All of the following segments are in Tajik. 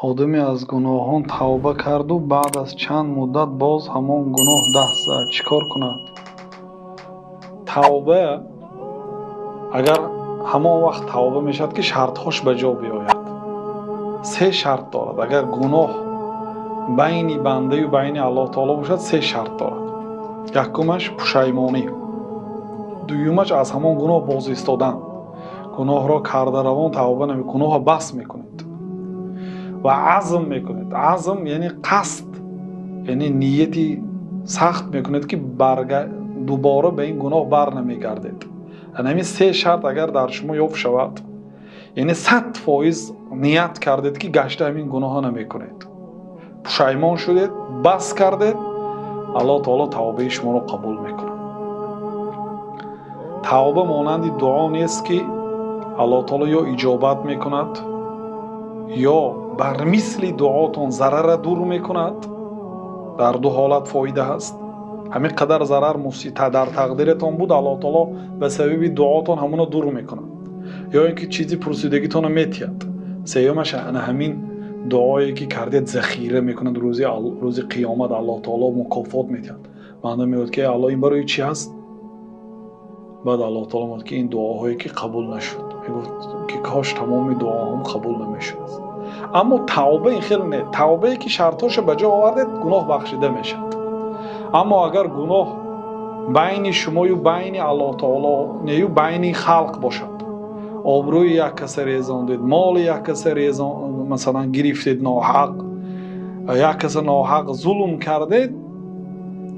Одаме аз гуноҳон тавба карду баъд аз чанд муддат боз ҳамон гуноҳ даст зад, чӣ кор кунад? Тавба агар ҳамон вақт тавба мешавад, ки шартҳош ба ҷо биёяд. Се шарт дорад. Агар гуноҳ байни бандаю байни Аллоҳ таоло бошад, се шарт дорад. Якумаш пушаймонӣ, дуюмаш аз ҳамон гуноҳ боз истодан. Гуноҳро карда равон тавба наме, гуноҳро бас мекунед ва азм мекунед. Азм яъне қасд, яъне нияти сахт мекунед, ки дубора ба ин гуноҳ бар намегардед. Ҳамин се шарт агар дар шумо ёфт шавад, яъне 100% ният кардед, ки гашта ҳамин гуноҳро намекунед, пушаймон шудед, бас кардед, Аллоҳ таоло тавбаи шуморо қабул мекунад. Тавба монанди дуо нест, ки Аллоҳ таоло ё иҷобат мекунад, ё бар мисли дуотон зарарра дур мекунад. Дар ду ҳолат фоида ҳаст. Ҳамин қадар зарар дар тақдиратон буд, Аллоҳ таоло ба сабаби дуотон ҳамонро дур мекунад, ё ин ки чизи пурсидагитонро метиҳад. Сеюмаш, ана ҳамин дуое ки кардед, захира мекунад, рӯзи қиёмат Аллоҳ таоло мукофот медиҳад. Банда мегӯяд, ки Аллоҳ, ин барои чӣ ҳаст? Баъд Аллоҳ таоло мегӯяд, ки ин дуоҳое ки қабул нашуд. Мегуфт, ки кош тамоми дуоҳом қабул намешуд. Аммо тавба ин хел не. Тавбае ки шартҳошо ба ҷо овардед, гуноҳ бахшида мешавад. Аммо агар гуноҳ байни шумою байни Аллоҳ таоло нею байни халқ бошад, обрӯи як каса резондед, моли як каса резон, масалан, гирифтед ноҳақ, як каса ноҳақ зулм кардед,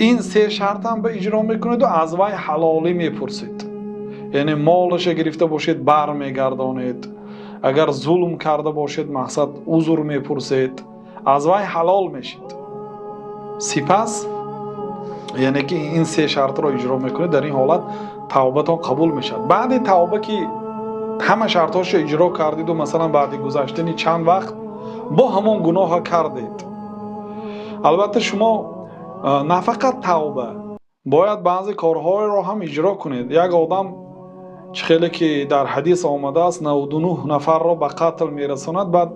ин се шартам ба иҷро мекунеду аз вай ҳалолӣ мепурсед, яъне молаша гирифта бошед, бармегардонед, агар зулм карда бошед, мақсад, узр мепурсед, аз вай ҳалол мешед. Сипас, яъне ки ин се шартро иҷро мекунед, дар ин ҳолат тавбатон қабул мешавад. Баъди тавба ки ҳама шартҳошо иҷро кардиду, масалан, баъди гузаштани чанд вақт бо ҳамон гуноҳа кардед, албатта, шумо на фақат тавба, бояд баъзе корҳоеро ҳам иҷро кунед. Як одам, чӣ хеле ки дар ҳадис омадааст, 99 нафарро ба қатл мерасонад. Баъд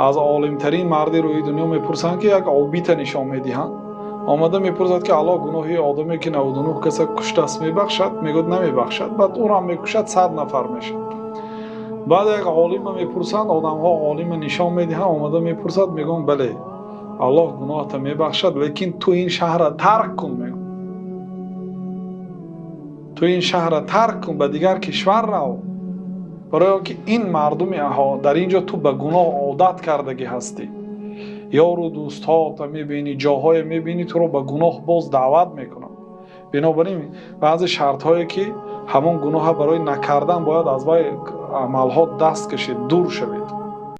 аз олимтарин марди рӯи дунё мепурсанд, ки як обита нишон медиҳанд, омада мепурсад, ки Аллоҳ гуноҳи одаме, ки 99 каса куштааст, мебахшад? Мегӯяд, намебахшад. Баъд ӯрам мекушад, 100 нафар мешавад. Баъд як олима мепурсанд одамҳо, олима нишон медиҳанд, омада мепурсад, мегӯянд, бале, Аллоҳ гуноҳата мебахшад, лекин ту ин шаҳрра тарк кун, мегӯ, ту ин шаҳрра тарк кун, ба дигар кишвар рав, барои он ки ин мардуми дар ин ҷо ту ба гуноҳ одат кардагӣ ҳастӣ, ёру дӯстҳота мебинӣ, ҷоҳое мебинӣ, туро ба гуноҳ боз даъват мекунанд. Бинобар ин баъзе шартҳое, ки ҳамон гуноҳа барои накардан бояд аз вай амалҳо даст кашед, дур шавед.